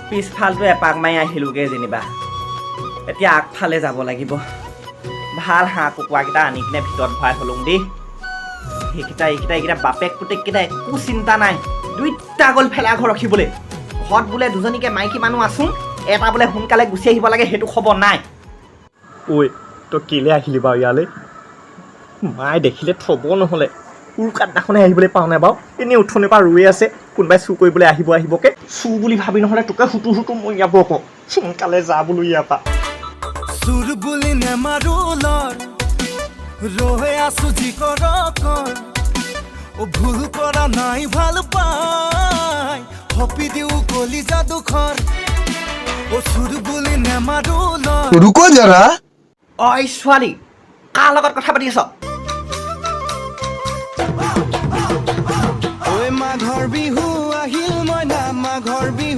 পিছফালটো এপাক মাৰি আহিলোগৈ যেনিবা, এতিয়া আগফালে যাব লাগিব। ভাল হাঁহ কুকুৰাকেইটা আনি কিনে ভিতৰত ভৰাই থলোং দেই। সেইকেইটা এইকেইটা এইকেইটা বাপেক পুতেককেইটা একো চিন্তা নাই, দুইটা গ'ল ভেলা ঘৰ ৰখিবলৈ। ঘৰত বোলে দুজনীকে মাইকী মানুহ আছোঁ, এটা বোলে সোনকালে গুচি আহিব লাগে, সেইটো খবৰ নাই। ঐ, তই কেলে আহিলি বাৰু ইয়ালৈ? মায়ে দেখিলে থ'ব নহ'লে। উৰুকাৰ দিনাখনে আহিবলৈ পাওঁ নাই বাৰু? এনেই উঠনিৰ পৰা ৰৈ আছে, কোনোবাই চুৰ কৰিবলৈ আহিব আহিবকে। চুৰ বুলি ভাবি নহ'লে তোকে হুতুৰ হুতুৰ মৰিয়াব আকৌ। সোনকালে যা বোলো ইয়াৰ পৰা। চুৰ বুলি নেমাৰো লৰ, ৰৈ আছো, যি কৰ কৰ। অ, ভুল কৰা নাই, ভাল পাই সপি দিওঁ কলিজা দুখৰ। অ, চুৰ বুলি নেমাৰো লৰ। रुको जरा। ঐ ছোৱালী, কাৰ লগত কথা পাতি আছ? ঐ, মাঘৰ বিহু আহিল মইনা, মাঘৰ বিহু।